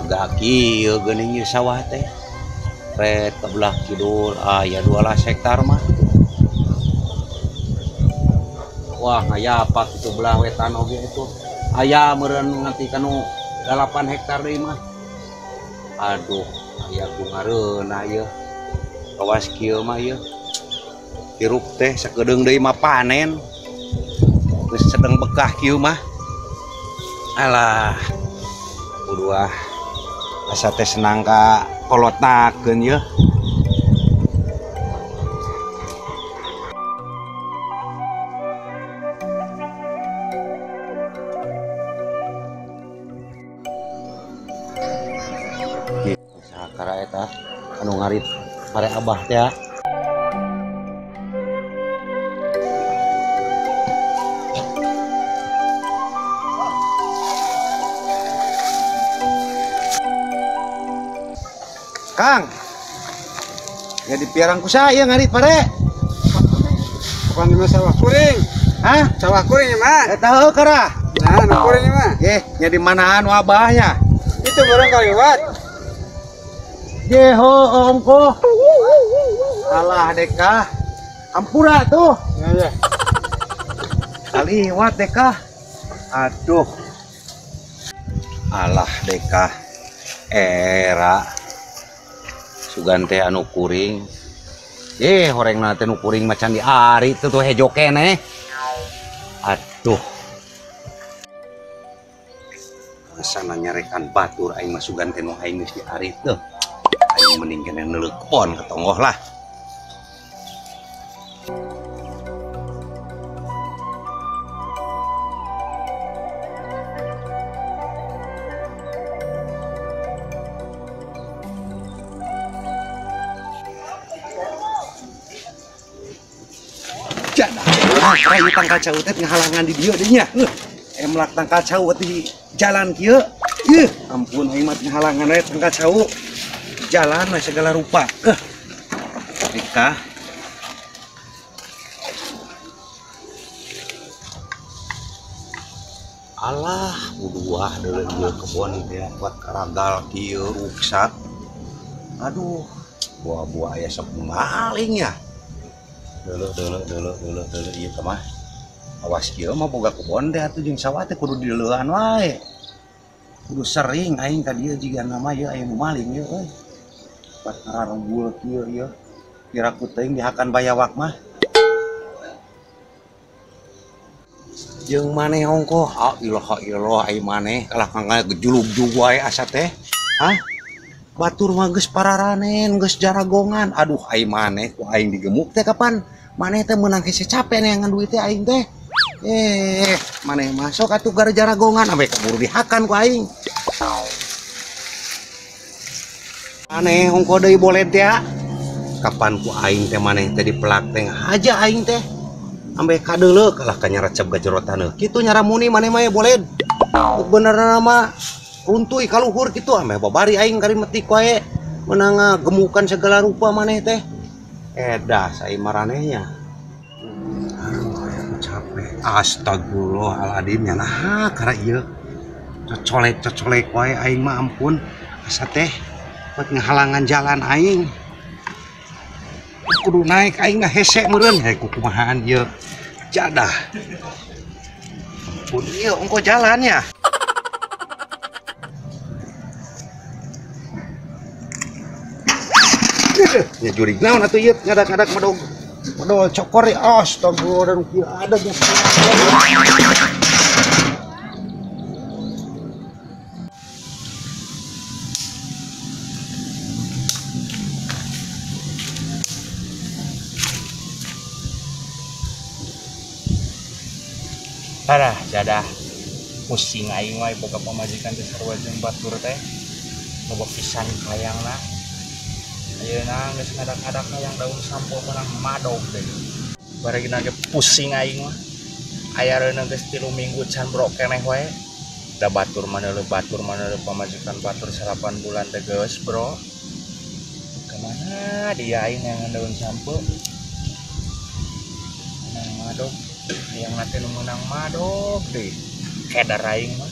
Lega kieu geuning ieu sawah teh. Ret ke belah kidul aya 12 hektar mah. Wah, ngayapak itu belah wetan oge itu. Aya meureun nganti kanu 8 hektar deui mah. Aduh, aya ku ngareunah ieu. Kawas kieu mah ieu. Hirup teh sakedeung deui mah panen. Geus sedeng bekah kieu mah. Alah. Kudu ah. Asa teh senang ka kolotnakeun ieu. Sakara eta anu ngarit pare abah teh. Kang, ya di piarang ku saya ngarit pare. Kapan mah sawah kuring? Hah? Sawah kuring mah? Eta heuh kara. Nah, nu kuring mah. Nya di manaan wabahnya? Itu barang kaliwat. Jeho ongko. Alah deka. Ampura tuh. Ya, ya. Kaliwat deka. Aduh. Alah deka. Era. Sugan teh anu kuring. Horengna teh nu kuring macan di ari teh tuh hejo keneh. Aduh. Asana nyarekan batur aing mah sugan teh nu aing geus di ari teh. Aing mending keneh neuleuk kebon ke tonggoh lah. Kayu tangkal cau teh ngahalangan di dieu deui nya. Emlak tangkal cau di jalan kieu. Ampun aing mah ngahalangan we tangkal cau. Jalan we segala rupa. Rika. Alah, buduah deuleu ieu kebon teh buat karagal kieu ruksak. Aduh, buah-buah aya sok maling ya. Deuleu deuleu deuleu deuleu deuleu ieu teh mah. Awas kieu mah boga kebon teh atuh jeung sawah teh kudu dileuan wae. Kudu sering aing ka dieu jiga nama ieu aya nu maling ieu euy. Pat ngararumbul kieu ieu. Kira ku teuing dihakan bayawak mah. Jeung maneh ongkoh, ha ilaha illallah ai maneh kalah kangga gejulug-jug wae asa teh. Hah? Batur mah geus pararanen, geus jaragongan. Aduh ai maneh ku aing digemuk teh kapan? Maneh teh meunang hese capek neangan duit teh aing teh. Maneh masuk atuh gara jaragongan ambe kaburu dihakan ku aing. Maneh ongkoh deui boleh teh. Kapan ku aing teh maneh teh dipelak teh haja aing teh. Ambe kadeuleu kalah ka nyarecep gajero taneuh. Kitu nyaramuni maneh mah boleh. Benerna mah runtuy kaluhur kitu ameh babari aing kari metik wae meunang gemukan segala rupa maneh teh. Edah sai maranehnya. Aduh, aku capek. Astagfirullahaladzim ya nah kara ieu. Cocolek-cocolek wae aing mah ampun. Asa teh buat ngahalangan jalan aing. Kudu naik aing mah hese meureun hei kukumahaan ieu. Jadah. Ampun ieu ongko jalannya. Ya jurig naon atuh ieu ngadak-ngadak medog. Medol cokor ya astagfirullah dan kieu ada geus. Parah jadah pusing aing wae boga pamajikan teh sarua jeung batur teh. Loba pisan hayangna. Ayeuna geus ngadak-ngadak hayang daun sampo menang madog deui. Baregina ge pusing aing mah. Aya reuneu geus 3 minggu can bro keneh wae. Da batur mana leuh batur mana leuh pamajikan batur 8 bulan teh geus bro. Kemana dia aing yang daun sampo? Menang madog. Yang nanti nu menang madog deui. Kedar aing mah.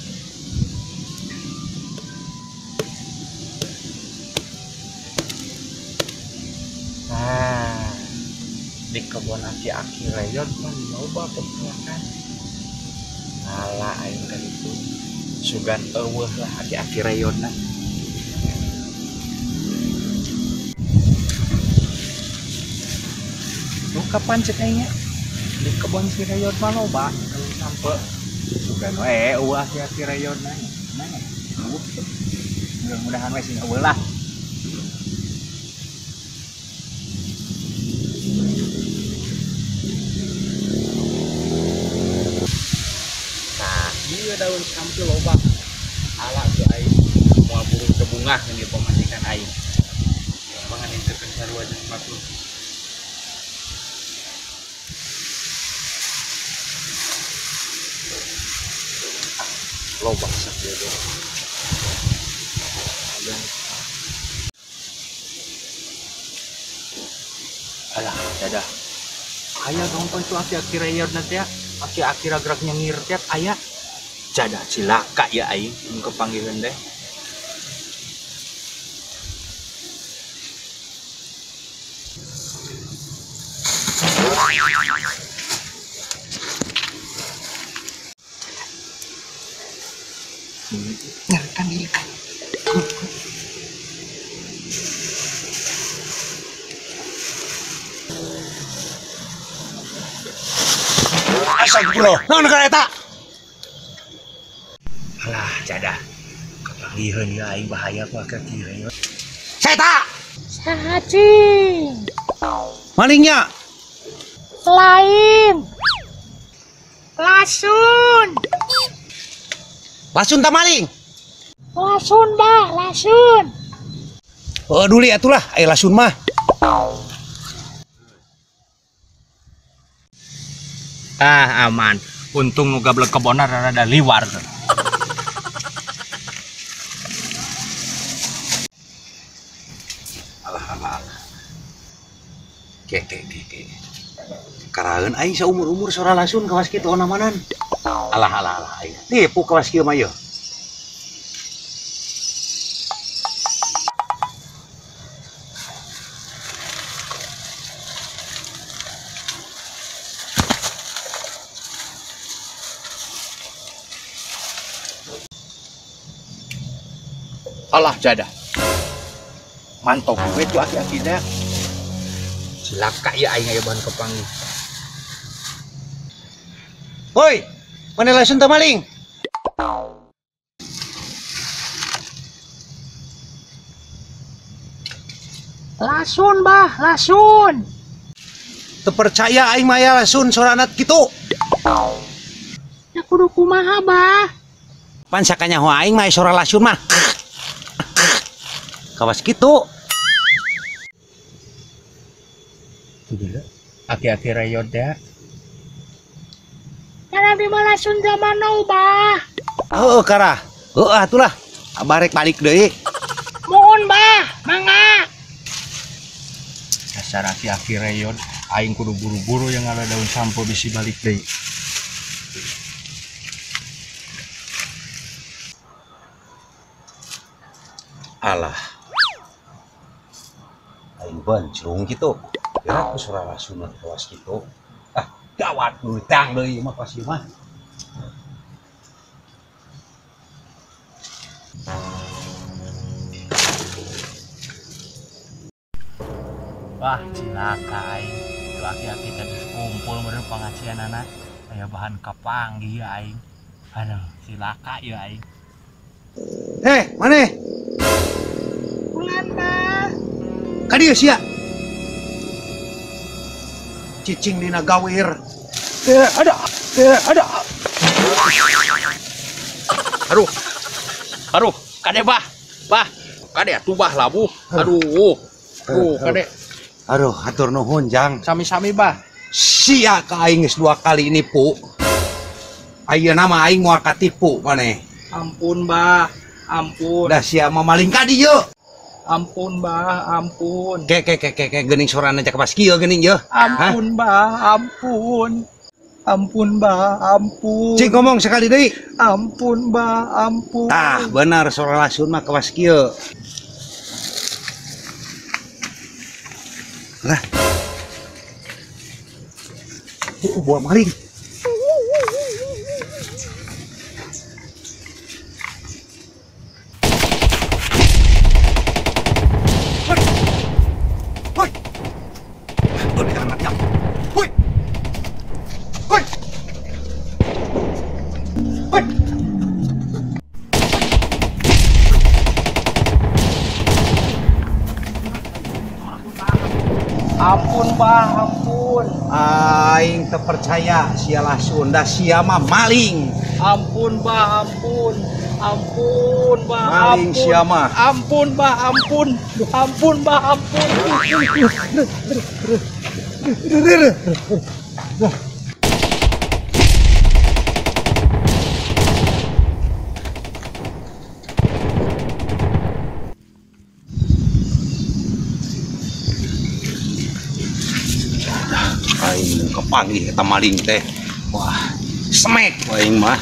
Di kebun aki-aki reyot mah loba pepelakan. Ala aing ka ditu. Sugan eueuh lah aki-aki reyotna. Lu kapan cek aing di kebun si reyot mah loba daun sampe. Sugan we eueuh aki-aki reyotna. Nah, mudah-mudahan we sing eueuh lah. Daun sampe loba ala tuh aing moal burung tebungah ini pamajikan aing mangan itu keur sarua jeung batur. Loba sakieu ge. Alah, dadah. Aya dong itu aki-aki reyot na teh, aki-aki ragrak nyengir teh aya. Jadah cilaka ya aing mun kepanggiheun teh. Nyarikan diri kan. Astagfirullah. Naon kana eta? Alah, jadah. Kepanggiheun ya aing bahaya ku aki-aki reyot. Seta. Saha cing? Malingnya. Lain. Lasun. Lasun ta maling? Lasun bah, lasun. Oh, duli atulah, aya lasun mah. Ah, aman. Untung nu gablek kebona rada liwar tuh. Alah alah. Ke ke ke ke. Karaeun aing saumur-umur sora lasun kawas kitu onamanan. Alah alah alah aing. Tipu kawas kieu mah yeuh. Alah jadah. Mantap gue tuh aki-aki dah. Cilaka ya aing aya bahan kepanggih. Woi, mana lasun ta maling? Lasun bah, lasun. Teu percaya aing mah aya lasun soranat kitu. Ya kudu kumaha bah? Pan sakanyaho aing mah sora lasun mah. Kawas kitu. Aki-aki reyot ya. Karena di lasun zaman now bah. Heeh karah. Heeh atulah. Barek balik deui. Mohon bah, mangga. Dasar aki-aki reyot, aing kudu buru-buru yang ada daun sampo bisi balik deui. Alah. Aing bencrung kitu. Kira ku sora lasun kawas kitu. Ah, gawat utang deui mah pas ieu mah. Wah, cilaka aing. Itu aki-aki tadi kumpul meureun pangajianana. Aya bahan kapanggih aing. Aduh, cilaka ieu aing. Heh, maneh? Bulan bah. Ka dieu sia. Cicing dina gawir. Ada, ada. Aduh. Aduh, kade bah. Bah, kade atuh bah labuh. Aduh. Aduh, kade. Aduh, hatur nuhun jang. Sami-sami bah. Sia ka aing geus 2 kali nipu. Ayeuna mah aing moal katipu maneh. Ampun bah, ampun. Dah sia mah maling ka dieu. Ampun bah, ampun. Ke ke ke ke ke geuning sorana cak pas kieu geuning yeuh. Ampun bah, ampun. Ampun bah, ampun. Cing ngomong sekali deui. Ampun bah, ampun. Tah, benar sora lasun mah kawas kieu. Lah. Bawa maling. Woi. Woi. Woi. Woi. Ampun bah, ampun. Aing terpercaya sialah Sunda sia mah maling. Ampun bah, ampun. Ampun bah, maling ampun. Sia mah. Ampun bah, ampun. Ampun bah, ampun. Aing kepanggih eta maling teh. Wah, semek aing mah.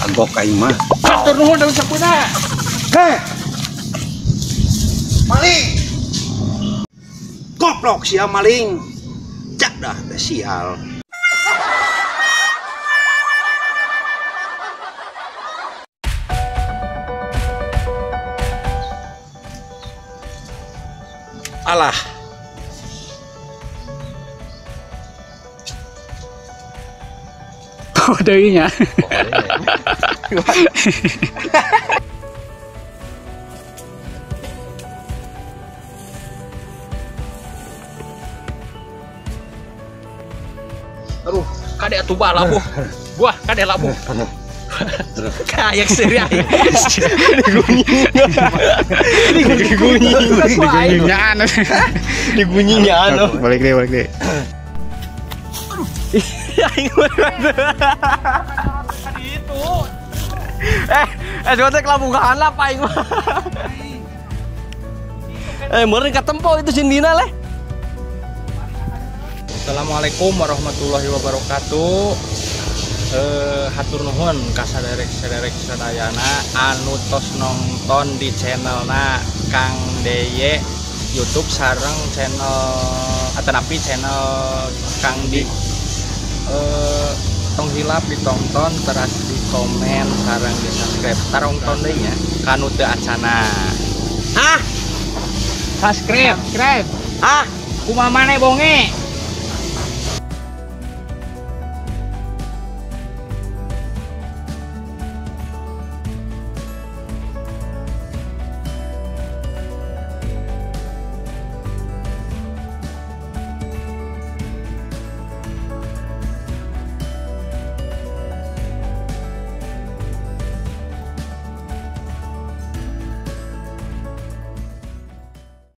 Agok aing mah. Hatur nuhun daun sampuna. Heh. Maling. Goblok sia maling. Cak dah teh sial. Alah. Deui nya. Aduh, kade atuh bah labuh. Buah, kade labuh. Kayak seri aing. Digunyinya anu. Digunyinya anu. Balik deh, balik deh. Aing itu. Coba teh kelabuhan lah aing mah. Meureun katempo itu sindina leh. Assalamualaikum warahmatullahi wabarakatuh. Hatur nuhun ka saderek-saderek sadayana anu tos nonton di channelna Kang Deye YouTube sareng channel atanapi channel Kang Di. Tong hilap ditonton teras di komen sareng di subscribe tarongton deui nya kanu teu acana. Hah? Subscribe. Hah? Kumaha maneh bonge?